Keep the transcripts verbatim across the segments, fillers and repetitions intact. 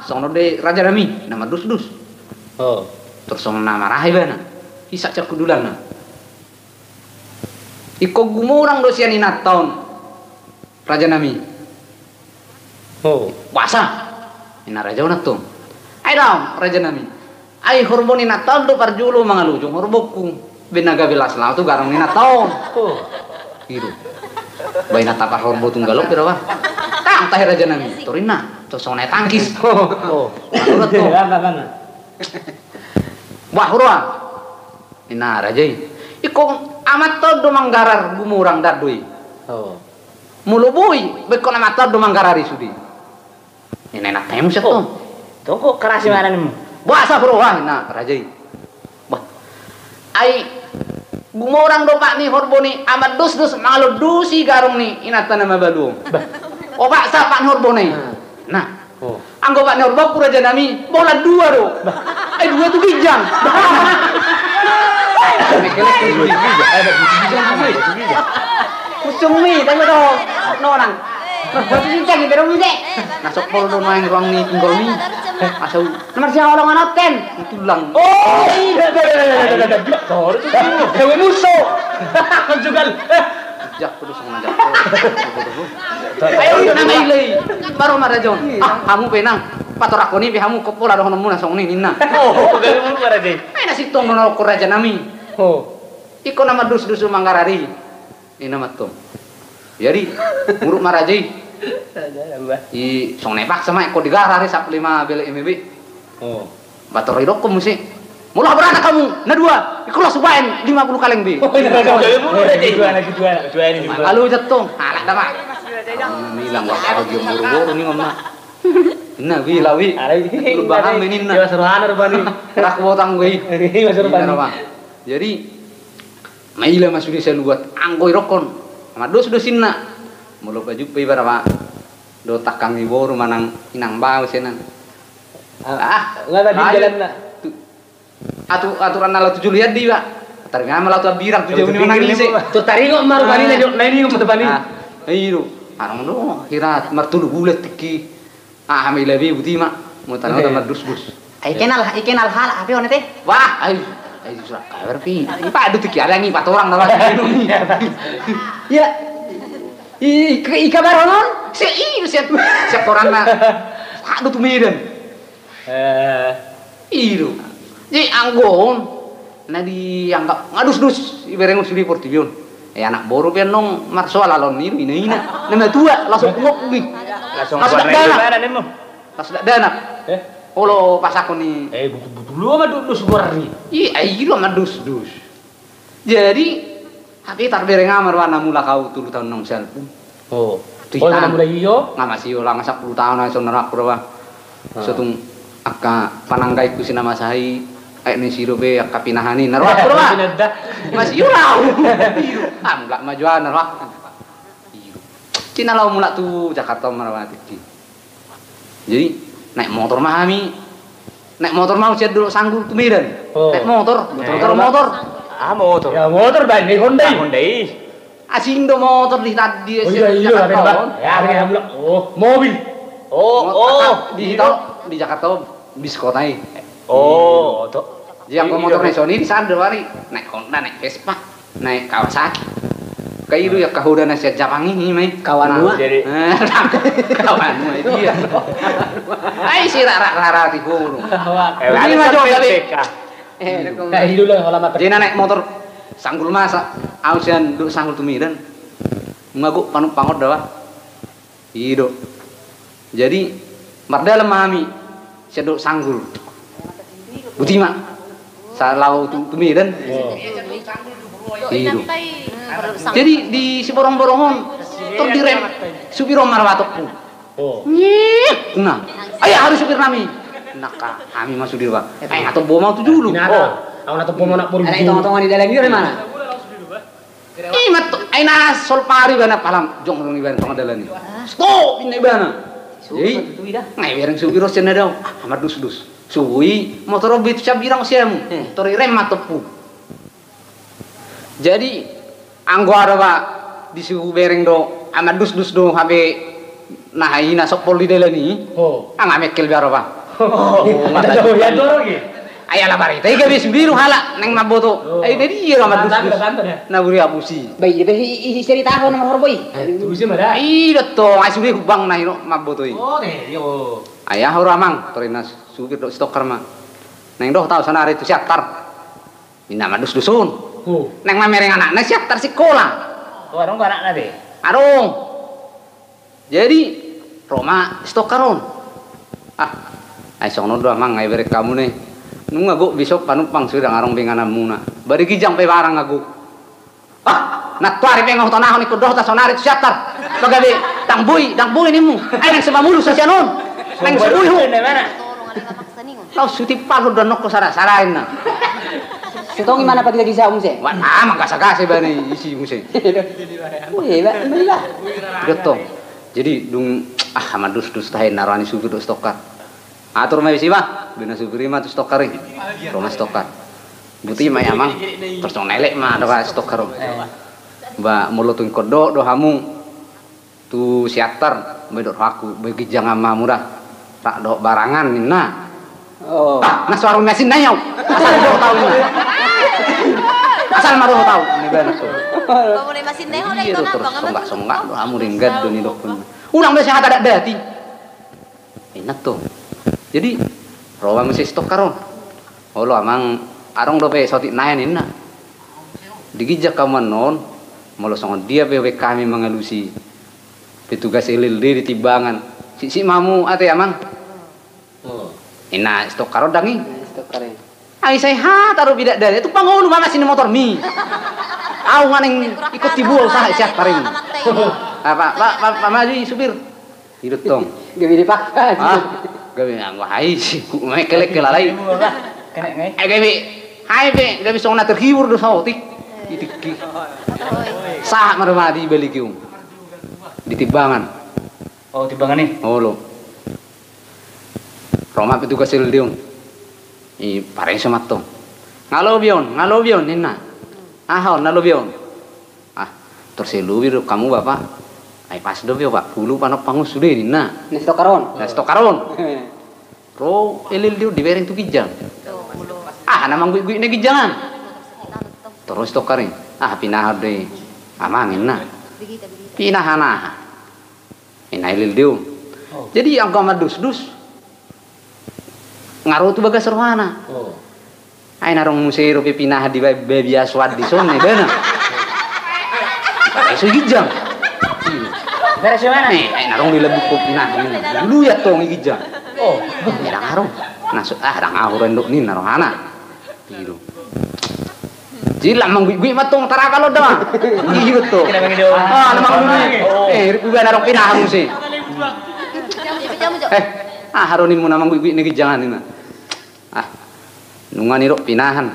Songon on do raja nami, na mandusdus. Oh. Tor songon na marahi bana. Isak cakku dulanna. Ingkon gumurang do sian inanta on, raja nami. Oh. Boasa? Ninna raja on antong. Ai daong, raja nami. Ai horbo ni inanta on do parjolo mangalojung horbongku. Baen na gabe las laho tu garong ni inanta on. Oh. I do. Ba inanta parhorbo tunggal on pe do ba. Tang tahe raja nami. Torinna. Tor songon na tangkis. Oh. Bah, huroa. Ninna raja i. Ingkon amanta on do manggarar gumurang dadu i. Oh. Molo boi, ba ingkon amanta on do manggarar i sude. Ninna inanta i muse antong. Tongko karasi mana nimu. Boasa huroa, ninna raja i. Bah. Ai gumurang do pat ni horbo ni amandusdus mangalondusi garong ni inanta na mabalu on. Bah. O, boasa pat ni horbo ni. Nah. Oh. Anggo pat ni horbongku raja nami, bolan dua do. Bah. Ai dua tu ginjang. Bah. Husung mi, tanya do. Nonang. Batu ginjang, iberong ide. Na sompol do naeng ruang ni pinggol mi. Asal. Nomor siapa orang anak ten? Tulang. Oh, iya, iya, iya. Sorry, sorry. Dewa musuh. Juga. Jak, terus sama jak. Ayo, nama ilai. Baru marah, Jon. Ah, hamu pe nang. Patorakkon i pe hamu, ingkon pola dohononmuna songon i ninna. Oh, gabe mulu raja i. Ai na sintong do na rokko raja nami. Oh. Ingkon na mandusdus manggarar i. Ninna ma antong. Jadi, muruk ma raja i. Raja nambah. I songon na ipaksa ma, ingkon digarar i, sampulu lima belek M B. Oh. Ba tor didokkon muse. Molo beranak hamu na dua, ingkon las hubaen lima puluh kaleng be. Oh, iya, iya, iya. Dua lagi, dua, dua ini. Kalau jatong, alah da ma. Bilang wah, kalau dia boru-boru ni mama. Nah, bilang wi. Alah, iya. Lu paham ini, nah. Iya, seru hanar, Bani. Rak botang gue. Iya, seru, Bani. Jadi, maila ma sude saluat, anggo idokkon. Mandusdus inna. Molo pajumpang iba ra ma. Do tangkang ni boru manang inang baoa sian an. Ah, nggak tadi jalan, nah. Atu-, aturan na laho tu jolo i andi, ba. Taringot ma laho tu hambirang tu jabu ni manang ise. Tu taringot ma rupani na jok, na ini umur tani. Ah, i do. Arang do, hira martolu bulan tingki. Ah, hami labe buti ma. Mau tanau tambah dus-dus. Ai kenal, ai kenal halak, H P on ete. Wah, ai. Ai surat kabar pi. Pak, du tingki ada ngi patorang na. Iya. I, i, i kabar on? Se, i, se, se koran na. Pak, du tu Medan. Eh. I do. Jadi anggo on na dianggap nga dus-dus ibereng sude portibi on. Eh, anak boru pe annon marsoal alon i do, ina-ina. Na matua langsung pungok i. Langsung langsung dakdanak. Langsung dakdanak. Eh? Olo pasakon i. Eh, butul-butul lo ma dus-dus goar i. I, ai lo ma dus-dus. Jadi, hape tarbereng ama roa na mulak au tolu taon naung salpu. Oh. Tu hita. Oh, na mulai io? Nga masih io langa sampulu taon na songon na roa. Ah. Sotung angka pananggaikku si na masa i, aek ni siro pe angka pinahan i na roa. Pinanda. Masih io lau. Ah, mulak ma jo au na roa. Io. Cina lau mulak tu Jakarta ma roa tingki. Jadi, naek motor ma hami. Naek motor ma au sian Dolok Sanggul tu Medan. Oh. Naek motor. Motor, motor. Ah, motor. Ya, motor, baen ni Honda i. Ah, Honda i. Asing do motor di tadi. Oh, iya, iya, Jakarta, ada, Bang. Ya, ada, ada. Oh, mobil. Oh, oh, di Jakarta, di Jakarta, bis kota i. Oh, oto. Jadi anggo motor na songon i, di sana do ari. Naek Honda, naek Vespa. Naek Kawasaki. Kairu ya kahoda na sian Japang i, i ma i. Kawanua. Jadi kawanua dia. Ai si rara rara ti hulu. Ini ma jo gabe. Kairu lah, hola ma. Jadi na naek motor Sanggul masa, au sian Dolok Sanggul tu Medan. Ngago panumpang on da ba. I do. Jadi mardalan ma hami sian Dolok Sanggul. Buti ma. Sa laho tu, tu Medan. Oh. I do. Jadi di siborong-borong on tor direm supir on marwatokku. Oh. Nyik. Nah. Ai aha do supir nami. Nangka hami ma sude ba. Ai nga tombo ma au tu julu. Oh. Au na tombo ma na boru. Ada di tonga-tonga ni dalan i do, di mana? I ma tu, ai na solpar ibana palam, jongjong ibana tonga dalan i. Stop, ninna ibana. Jadi nga ibereng supir on sian na dao. Ah, mandusdus. Suhi motor on be tu hambirang sian hamu. Tor irem ma tompu. Jadi anggo adong ba disi hubereng do, ah, mandusdus do hape Na hai na sompol di dalan i. Oh. Nga mengkel be ro ba. Oh, mata jauh ya, jauh lagi. Ai ala barita i gabe sude do halak naeng mamboto. Oh. Ai jadi ro madusdus. Na buri apusi. Baik, jadi i, i, i cerita ho nomor horbo i. Eh, tusi ma da. I do tong, ai sude hubang na i ro mamboto i. Oh, deh, yo. Ai aha ro amang, torina supir dohot si Tokar ma. Naeng dohot au saonari tu Siantar. Ninna madusdus on. Oh. Naeng mamereng anakna Siantar sikola. Oh, adong do anakna be? Adong. Jadi ro ma si Tokar on. Ah, ai songon on do amang, ai bereng hamu ne. Nunga gok be on panumpang sude, ndang adong be ingananmuna. Bari ginjang pe barang ahu. Ah, nantoari pe nga hutonahon ingkon dohot au saonari tu Siantar. Pagabe ndang boi, ndang boi nimmu. Ai naeng so mamulus sian on. Naeng so boi ho. Laos hutimpal ho dohonon ho sada-sada inna. Sitong i ma na pagisa-gisa muse. Wah, na manggasagasa ibana i isi muse. Weh, ba, ba, ba. I do tong. Jadi dung, ah, madusdus tahe na roha ni supir dohot si Tokar. Atur ma i si ba, bena supir i ma tu si Tokar i. Ro ma si Tokar. Buti ma i amang, tor songon na elek ma dohot si Tokar on. Ba molo tung ingkon dohot do hamu tu Siantar, ba didok rohangku, ba ginjang ma hamu da. Rap dohot barangan ninna. Oh. Ah, na so adong ni asinna i au. Asal ma dohot au ninna. Asal ma dohot au. Ninna ibana so. Ba molo i ma asinna i, tor songgak-songgak do hamu, denggan do nidokkon. Unang be sai hata dakdanak i. Inna tong. Jadi ro ma muse si Tokar on. Olo amang, adong dope saotik nai ninna. Di ginjang hamu annon, molo songon dia pe baen hami mangalusi petugas L L D di Timbangan. Siksik ma hamu ate amang. Oh. Inna si Tokar on dang i. Inna si Tokar i. Ai sai hata do bidakdali, tung pangolu ma masi ni motormi. Au nga naeng ikut tibual sahat siap paring. Apa, pa, pa, pa, maju i supir. I do tong. Gabe dipaksa. Ah, gabe anggo hai si ku mekelek ke lalai. Eh, gabe hai pe, gabe songon na terhibur do saotik. Itikki. Sahat ma do ma di balik i. Di Timbangan. Oh, Timbangan i. Olo. Ro ma petugas L D on. I pareso ma tong. Nga lobi on, nga lobi on ninna. Aha on na lobi on? Ah, tor sai lobi do hamu bapak. Ai pas do be opat pulu panumpang on sude ninna. Na si Tokar on. Na si Tokar on. Ro L L D on dibereng tu ginjang. Aha na mangguik-guik na ginjang an? Tor ro si Tokar i. Ah, pinahan do i amang ninna. Pinahan aha? Inna L L D on. Oh. Jadi angka mandusdus nga ro tu bagas rohana. Oh. Ai na adong muse dope pinahan di ba-, babiaso an dison na ibana. Bagas so ginjang. Bagas so mana? Eh, ai na adong di lambungkon pinahan. Dulu ya tong i ginjang. Oh. Ai ndang adong. Na so, ah, ndang ahu ro endok ninna rohana. I do. Jadi lam mangguik-guik ma tong tarapa lo da. I do tong. Ah, na mangguik-guik. Eh, rip uga na adong pinahan muse. Eh, aha do nimmu na mangguik-guik na ginjang an ninna. Ah, nunga nidok pinahan.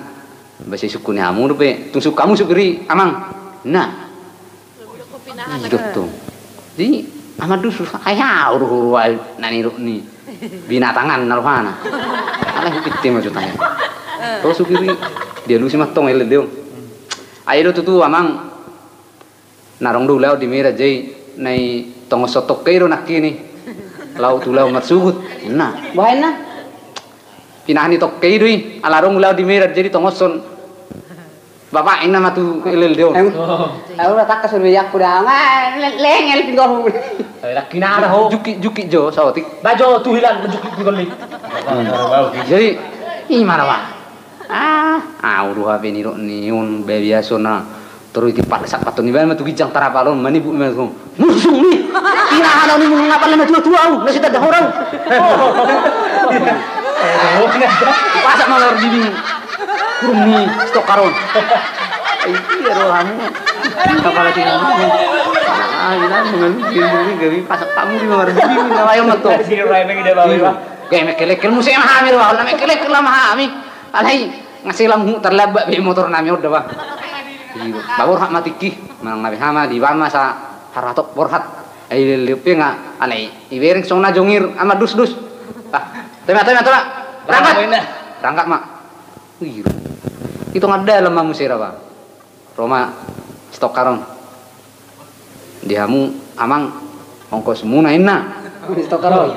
Ba sai sungkun ni hamu dope. Tung sungkun hamu supir i amang. Nah. I do tong. Jadi amang dusu, ai au do huroha na nidok ni binatang an na rohana. Alai hupitte ma jo tahe. Ro supir i, dialusi ma tong L L D on. Ai do tutu amang. Na adong do ulaon di Medan, jadi na i tongoson tongke i do nangkin i. Laho tu ulaon marsuhut. Nah. Boha inna? Pinahan ni tongke i do i, ala adong ulaon di Medan jadi tongoson. Bapak inna ma tu L L D on. Em, au na tangkas on be jakku da. Nga, le-, lengel pinggolhu. Laki na ada ho. Jukki, jukki jo saotik. Ba jo tu hilan jukki pinggol i. Jadi i ma na ba. Ah, au do hape nidok ni on babiaso na. Torus dipasak paton ni baen ma tu ginjang tarapa on, manibuk ma tu. Musu ni. Pinahan au ni mulu ngapa na tua-tua au, na sitanda horau. Pasak ma marbibing. Kurung ni si Tokar on. Ai iya do hamu. Kepala tinggi. Ah, ina mengalu diri gabe pasak hamu di marbibing na ayo ma tong. Gabe mekelekel muse ma hami do, na mekelekel ma hami. Alai. Nga sai lam hu tarlambak be motor nami on da ba. Ba borhat ma tingki, manang na beha ma dibaen ma sa haratok borhat. Ai lelepe nga alai ibereng songon na jongir ama dusdus. Ah, tama, tama, tama. Berangkat. Berangkat ma. Wih. I tongah dalan ma muse da ba. Ro ma si Tokar on. Di hamu amang. Ongkosmuna inna. Stok ro.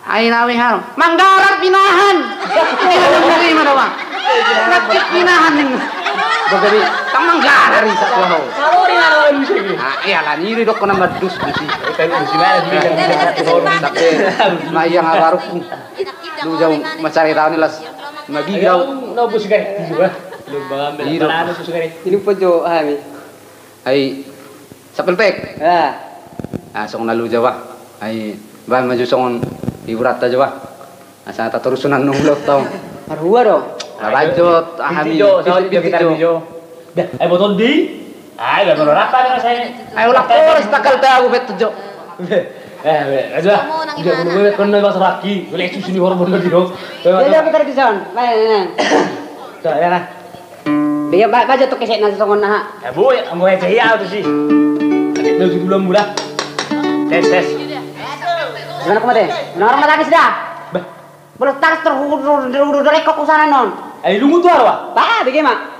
Ai na we haro. Manggarar pinahan. Ina na menerima da, Bang. Nangkit pinahan ninna. Bagabi tang manggarar i satu ho. Ah, iya lah, ni ri dokko nambah dus dus i. Tapi ma iya nga baru. Lu jauh mencari tahu ni las. Magi gau. Nobus gare. Iya. Ini pun jo hami. Ai, sapelpek. Ya. Ah, songon na lu jo ba. Ai, ba maju songon hiburanta jo ba. Asa tatoruson nang nung lot tong. Arhua do. Lah bajot, ah, hami jo, piltik jo. Dah, ai boton di. Ai, ba molo rata dengan saya. Ai, ulak terus takal tahu bet jo. Eh, be, aja. Dia menunggu bet kono basa laki. Boleh susu ni hormon lagi dong. Ya, ya, kita di sana. Baik, nah. Dah, ya, nah. Dia ba-, baca tu kesekna songon na. Ya, Bu, ya, anggo ya, ya, tu si. Ada tu dulu mula. Tes, tes. Gimana kau mate? Gimana orang mate sudah? Bah. Belum tas terhudur, hudur, hudur, dari kau sana non. Eh, lu mutu apa? Bah, bagaimana?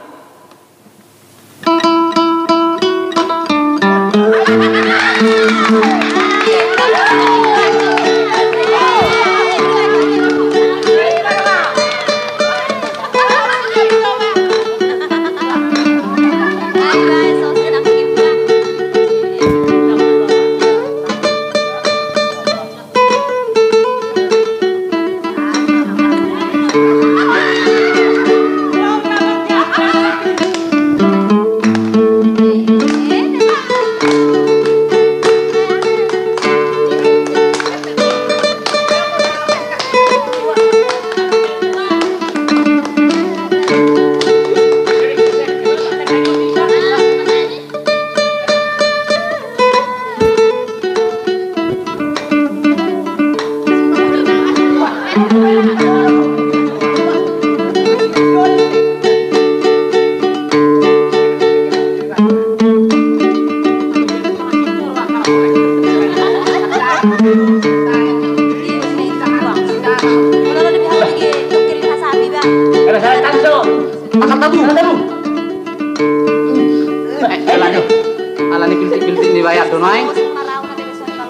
Ala ni piltik-piltik ni bayar do naeng.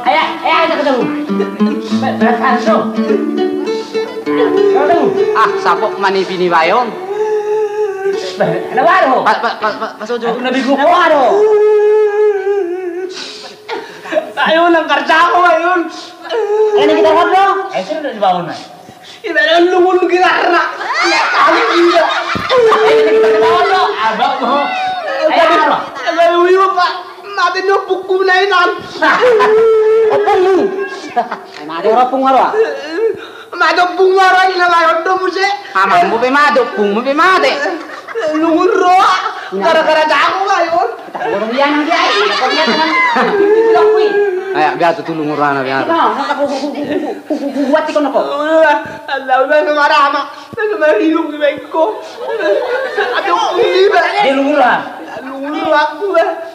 Aya, aya, aya, ketemu. Ba-, ba-, langsung. Ketemu. Ah, sapok manipi ni bayon. Ba-, ada baru. Pa-, pa-, pa-, pa-, pasojo. Aku nabi gua. Ada baru. Ayo, nang kerja aku, ayo. Ini kita ngobrol. Eh, sudah dibangun, Mas. Ibarat lungun gitarna. Iya, tahu iya. Abang mau. Ayo, apa? Abang mau, Pak. Mate ni ompungku na inon. Ompungmu. Mate ompungmu ro. Mate ompungmu ro, ina layon do muse. Amangmu pe mate, ompungmu pe mate. Lungun roa. Gara-gara jago layon. Ayo, biar tutu lungun roana, biar. Buat ikon aku. Allah, Allah, marama. Marama, marama, marama. Aduh, ini, Bang. Dia lungun roa. Lungun roa aku, Bang.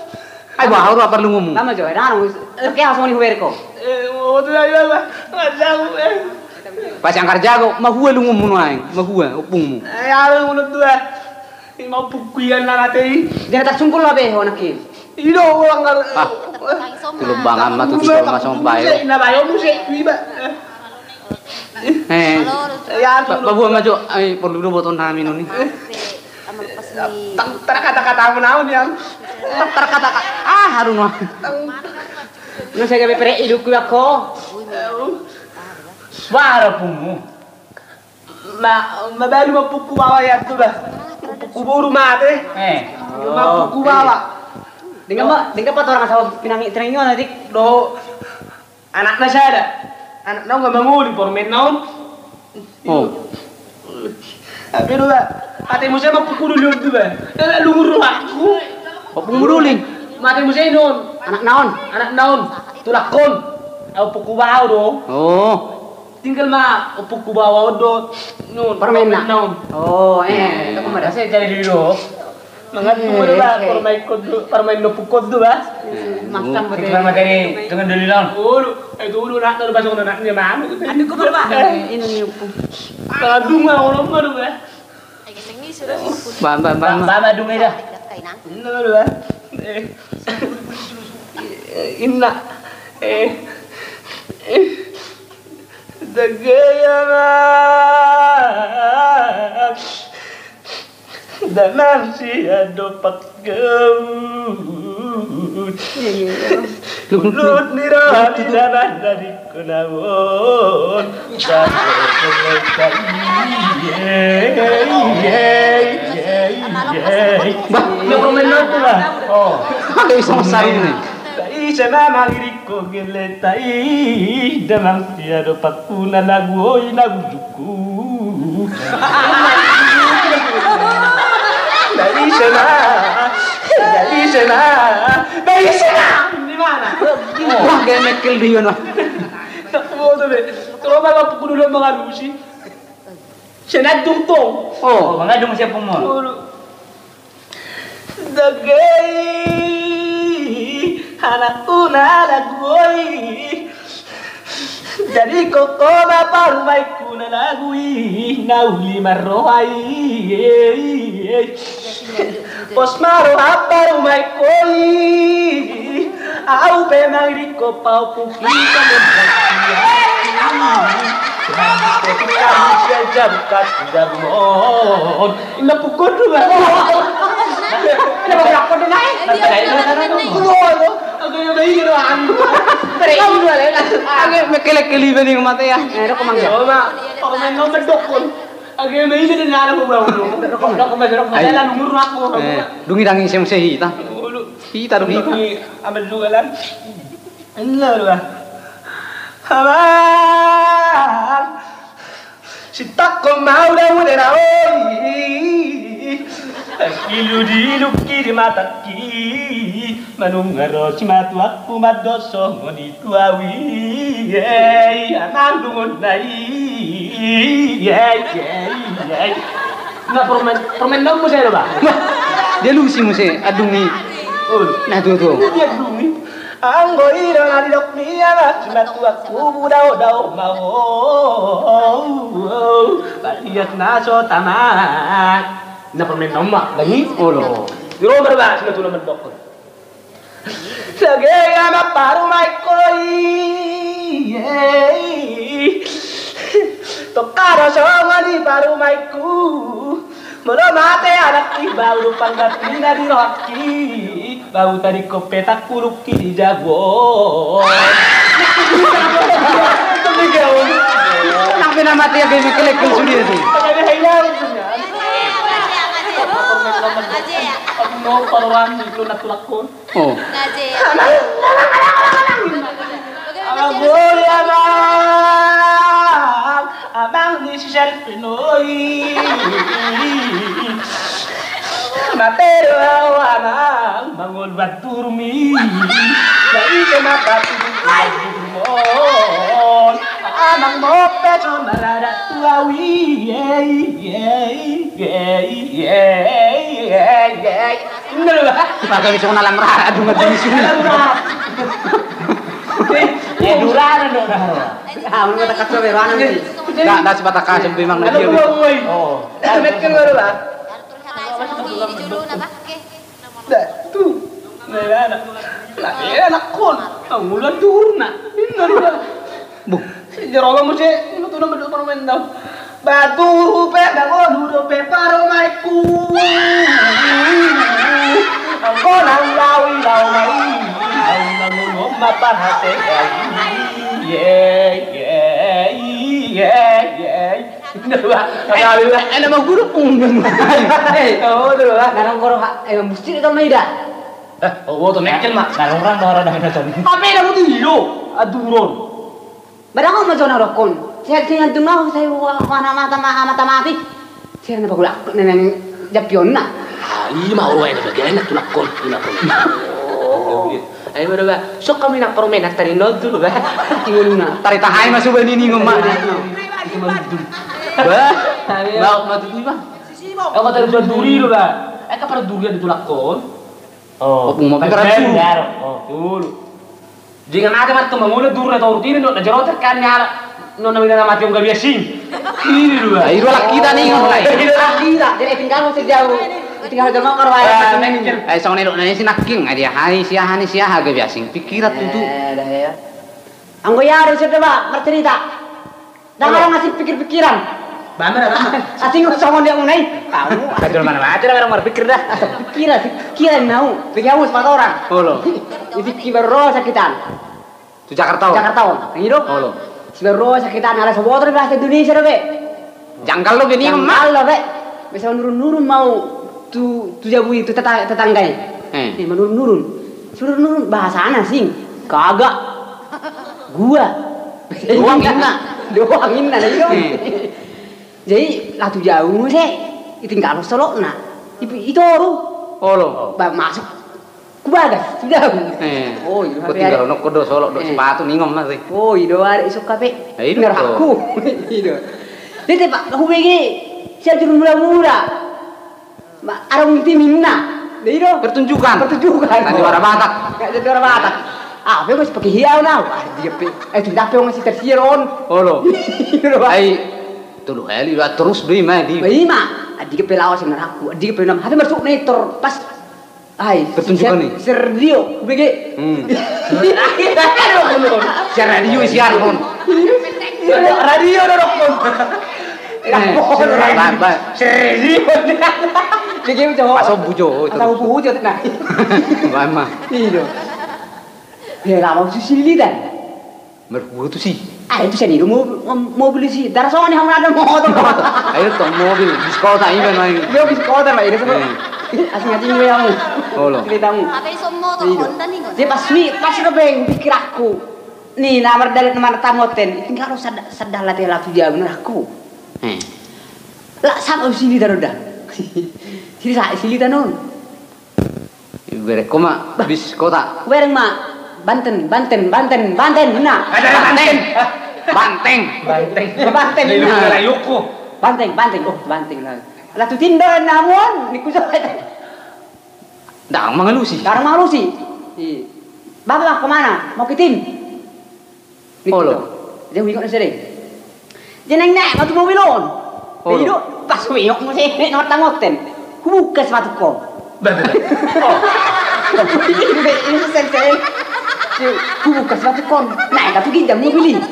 Ai, bah, haru apa lungunmu? Lama jo, dah, oke, langsung ni huber ko. Eh, mau tuh, ayo, Bang. Nggak tahu, eh. Pas angkar jago, mahua lungunmu nuaeng, mahua ompungmu. Eh, haru lungun tuh, eh. Ima ompungku ian na mate i. Dia tak sungkul lah be ho naki. Ido ulang kal. Ah. Tulung bangan ma tu solo masong bayo. Ina bayo muse iba. Eh. Ya, ba-, babua ma jo, ai porlu do boton hami noni. Tang, tara kata-kata mu naon ya. Tara kata-kata. Ah, harun wah. Nasa gabe pere idukku ya ko. Wah, ompungmu. Ma, mabalu ma ompungku baoa ya tu bah. Ompungku boru mate. Eh. Ma ompungku baoa. Dengan ma, dengan patorang sama pinangi teringi nanti. Do. Anakna sada. Anakna nga mangoli pormen naon. Oh. Tapi do bah. Mate muse ma ompungku doli on tu bah. Lungun roa aku. Ompungmu doli. Mate muse inon. Anak naon? Anak naon. Tulakkon. Ompungku baoa do. Oh. Tinggal ma ompungku baoa on do. Nun, parmenna. Parmenna on. Oh, eh, itu kemana? Saya jadi dulu. Mangan tu, eh, bah, eh. Parmain kodu, parmain no pukodu bah. Makan betul. Kita materi dengan dulu non. Dulu, eh, dulu nak, dulu pas nak dia mana? Anu ko bah. Eh, ini ni ompung. Kadung lah orang baru bah. Bam, bam, bam. Bam, bam, dung ida. Inna lu, eh. Eh, inna. Dagea ma. Damang sian dompak gaut. Luhut ni roha ni damang na dingkon ahu on. Bah, na permen na tu lah. Oh. Ada isong sarung ni. Isa ma mangiring. Ko gelleta i, damang sian dompakku na lagu oi na bujukku. Dari sana, dari sana, dari sana. Di mana? Wah, gaya mekel dia, nah. Tak mau tu, be. Kalau malam pukul dua mangalusi. Senadung tong. Oh, mangadung siapa mau? Dagei, anakku na lagu oi. Jadi koko ma parumaenku na lagu i, na uli marroha i. Pos ma roha parumaenku i. Au pe mangiring ho paompungki. Inna pukon tu ba. Inna pukon tu ba. Kulo lo. Agak yang baik gitu anu. Agak mekelek keliban yang mate ya. Eh, rokok mangga. Coba. Permen nomor dokon. Agak yang baik gitu nana mau bangun. Rokok mangga, rokok mangga. Ada lalu ngurung aku. Eh, dungi dangi sem sehita. Hita dungi. Ambil dua lan. Inna dua. Amang. Sitangkon ma uda-uda na oi. Anggilu di ilungki di matangki. Manungaro simatuangku mandoso ngoni tu ahu i. Ei, amang dungon na i. Ei, ei, ei. Na permen, permen naung muse do ba. Dia lusi muse adungi. Oh. Na tutu. Dia adungi. Anggo i do na didok ni amang simatuangku budao-dao ma ho. Palias na so tama. Na permen naung ma lagi. Olo. Di Roma do ba simatuangku mandok. Sage amang parumaenku i. Tongka do songon i parumaenku. Molo mate anakki baru panggantina di rohangki. Baru tadi kopetangku rungki di jabu on. Nang pe na mate ya gaya mekelek sude tu. Aduh no parumaen itu na tulak on. Oh. Amang, amang, amang ni si Sarpinoi. Mate do ahu amang mangolu banturmi. Dari kena batu banturmon. Amang mope so maradat tu ahu i. Ei, ei, ei. Inna do ba. Maka bisa nalang raha adungan di sini. Eh, durana do dah. Ah, mun kata kacau berana ni. Dah, dah sebatang kasem memang na dia. Oh. Mekel baru ba. Dah, tu. Nah, enak. Lah, enak kon. Anggulan durna. Inna do ba. Buh. Jero ba muse, ima tu nomor dua puluh menit. Batu rupe bangun huruf pe parumaenku. Anggo nang lawi lawi. Lawi lawi lomba parhate. Ye, ye, ye, ye. Enak mau guru. Eh, oh, dulu lah. Narong koro ha, eh, mesti itu maida. Eh, oh, to mekel ma. Narong orang dong orang dong. Apa yang kamu tuh? Aduh, Ron. Barang au ma jona dokkon. Sai, sai antum au, sai wana mata ma-, mata mati. Sai na bagulak nang jampionna. Ah, i ma ro ai na bagian na tulakkon, tulakkon. Ai ma do ba. Sok kami na permen tari nodul ba. Tingoluna. Tari tahai ma suba ni ningon ma. Ba. Ba, ma tu ba. Au ma tari dua duri do ba. Ai ka par durian di tulakkon. Oh. Opung ma pingkaran tu. Oh. Dulu. Jika mate ma tu mangula duru na toru tini do na jero tekan ni ala. Nona mina na mate on gabe asing. Ini dulu. Ai dua laki tani ngomong ai. Dua laki ta. Jadi tinggal mesti jauh. Tinggal jauh mau karwai. Ai songon i do na ni si nakking. Ai dia hai sia hani sia ha gabe asing. Pikiran tutu. Eh, dah ya. Anggo ia do sada ba marcerita. Ndang adong asing pikir-pikiran. Ba ma da, ba ma. Asing songon dia unai. Kamu. Kacil mana baca da orang marpikir dah. Pikiran, pikiran nau. Pikir haus mata orang. Olo. Itik kibar ro sakitan. Tu Jakarta on. Jakarta on. Nang i do. Olo. Sibar ro sakitan ala sobotor bahasa Indonesia do be. Janggal do be ni ma. Janggal do be. Biasa manurun-nurun mau tu, tu jabu i tu teta-, tetangga i. Eh. Eh, manurun-nurun. Manurun-nurun bahasana sing. Kagak. Gua. Doang inna. Doang inna, na i do. Eh. Jadi, laho tu jabu muse, ditinggalhon solokna. I, i toru. Olo. Ba, masuk. Ku bagas, sudah. Eh. Oh, i do. Ku tinggal nongko do solok do sepatu ningon mate. Oh, i do arek isuk kape. Eh, i do. Neraka. I do. Dia te, Pak, hubege. Siap juru mula-mula. Ma, arung timinna. Dia i do. Pertunjukan. Pertunjukan. Tadi wara Batak. Tadi wara Batak. Ah, be masih pakai hiau nau. Ah, dia pe. Eh, tu dape masih tersier on. Olo. I do, Pak. Ai, tolu hali, terus do i ma di. Ba, i ma. Adi ke pe lawas neraka. Adi ke pe nam. Hape masuk netor. Pas Ai, pertunjukan ni. Sergio, B G. Hmm. Siar radio, siar on. Radio do rokon. Sergio. Pasombu jo. Pasombu jo, nah. Lama. Iya. Ya, lama susilitan. Marhua tusi. Ah, itu seni do mobil, mobil si. Dara songon ni hamu na do motor. Ayo tong mobil, biskota iba main. Yo biskota ma ida sama. Asing-asing do hamu. Olo. Ceritamu. Hape ison motor Honda ni. Dia pas ni, pas do beng pikir aku. Ni na mardalan na martamu ten. Tinggal lo sada sada latihan latihan dia bener aku. Lah sama sini taruh dah. Sini sa sini tanon. Ibereng ho ma biskota. Bereng ma. Banten, Banten, Banten, Banten, na. Ada Banten. Banteng. Banteng. Banteng, na. Banteng, Banteng. Oh, Banteng, na. Lah tu tim do na hamu on, ni kuso. Ndang mangalusi. Ndang mangalusi. Iya. Bapak ke mana? Mau ke tim. Olo. Dia huingot na sering. Jeneng nek, matu mobil on. Olo. Ido, pas huingot muse, nek nomor tangoten. Hubuka sepatu kon. Ba, ba, ba. Oh. Ini sen sen. Hubuka sepatu kon. Nah, tapi ginjam mobil ini.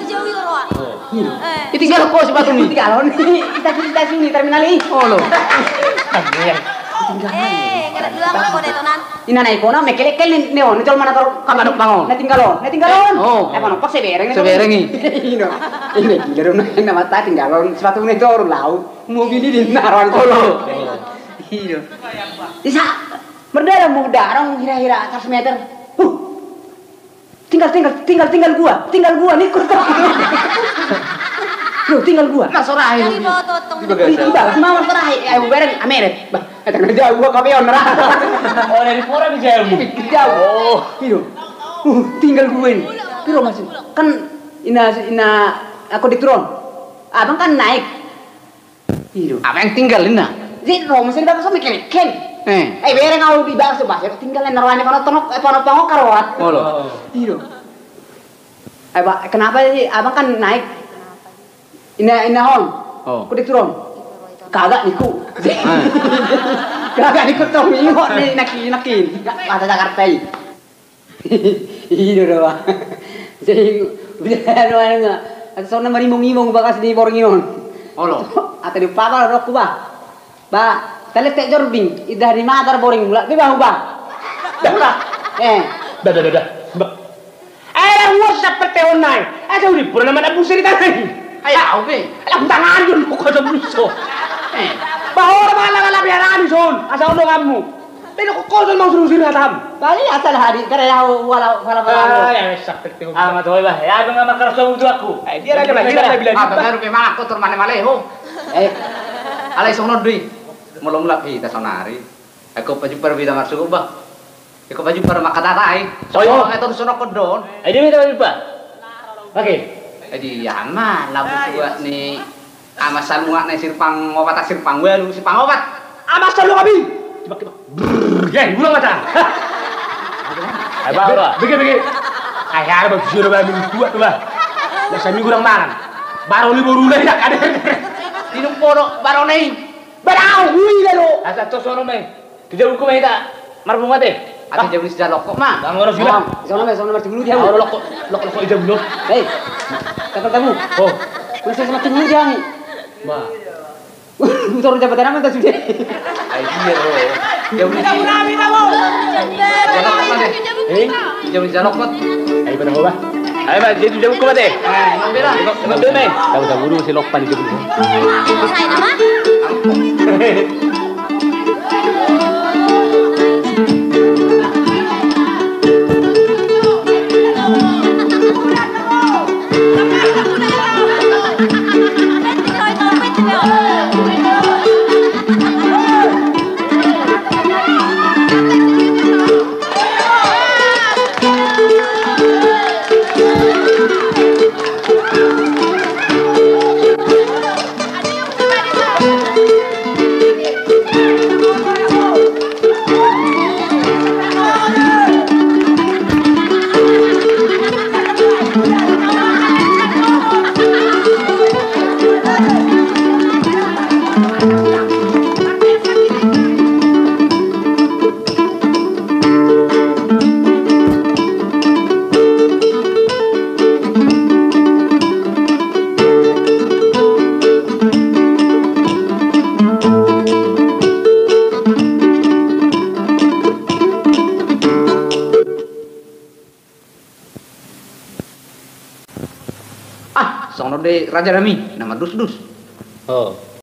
Itu tinggal ko sepatu ni. Tinggal on. Kita kita sini terminal ini. Olo. Tinggal. Eh, kada dua ko de tonan. Ina na ipona mekelekel ni on, jol mana tor kamanuk bangon. Na tinggal on, na tinggal on. Oh. Eh, mana paksa bereng. Sebereng i. Ino. Ini gila dong, na mata tinggal on. Sepatu ni tor lau. Mobil ini naron kolo. Ino. Isa. Merdera muda orang hira-hira seratus meter. Huh. Tinggal, tinggal, tinggal, tinggal gua, tinggal gua, nikku. Loh, tinggal gua. Nah, sorai. Di bagas. Di bagas, mama sorai. Ayo, bereng, ameret. Bah, eh, tengah jauh gua, kapeon, ra. Oh, dari Pora ke jauh. Jauh. Oh. Iyo. Uh, tinggal gua ini. Piro masih? Kan ina, ina, aku di turun. Abang kan naik. Ido. Apa yang tinggal, Inna? Jadi, ro, mesti di bagas, mekelekel. Eh. Eh, bereng au di bagas, bagas. Tinggal, Inna, rohani, pano, pano, pano, pano, karoat. Olo. Ido. Eh, ba, kenapa sih? Abang kan naik. Ina, ina on. Oh. Ku di turun. Kagak niku. Ah. Kagak niku tong ingot ni, nakin, nakin. Bahasa Jakarta i. Ido do, Bang. Jadi, udah anu, anu, anu. Asa sona marimung-imung bagas di borngin on. Olo. Ata di papa rokku, Bah. Bah, taletek jorbing, idah di mata borngin mula, be bahu, Bah. Dah, Bah. Eh. Dah, dah, dah, dah. Bah. Eh, lah, gua seperti online. Eh, jauh di pura nama ada busir di tanah. Ayo, oke. Lah, tangan dulu, kau jauh busuk. Eh. Bahwa malah, malah biar anu, son. Asal lo kamu. Beda kok kosong mau suruh sini hatam. Bali asal hari, karena ya wala wala wala. Ah, ya, sakit tuh. Ah, ma toi, Bah. Ya, abang sama keras tuh aku. Eh, dia lagi lagi lagi lagi. Ah, baru memang aku tur male-male ho. Eh. Alai sono dui. Molo mulak hita sonari. Aku paju par bida masuk, Bah. Aku paju par maka datai. Oh, iya. Aku tur sono kodon. Eh, dia minta paju, Bah. Oke. Jadi ama labu tua ni ama salunga na sirpang opat, sirpang walu, sirpang opat. Ama salunga bi. Coba coba. Brrr, ya, gula mata. Ayo, Bah, Bah. Bege, bege. Ayo, ada Bah, sudah Bah, minum dua tuh, Bah. Masa minggu orang mangan. Baru libur udah ya, ada. Minum bodo, baru nih. Barau, hui dah lo. Asa tos ono mai. Tujuh buku mai tak. Marbunga teh. Ate, jabu ni si Jalokot ma. Bang, ora sila. Songon on ma, songon on ma, martigulu di hami. Ora lokot, lokot, lokot i jabu lo. Hei, takal tamu. Oh. Ora sila martigulu di hami. Ba. Utor jabu tanaman ta sude. Ai dia ro. Jabu ni si Jalokot ma, ate. Hei, jabu ni si Jalokot. Ai pada ho ba. Ai ba, jabu, jabu ko ba, ate. Ai, mambela. Mambela, me. Tahu, tahu dulu si Lokpan itu. Saya nama? Ah, songon on do raja nami, na mandusdus. Oh.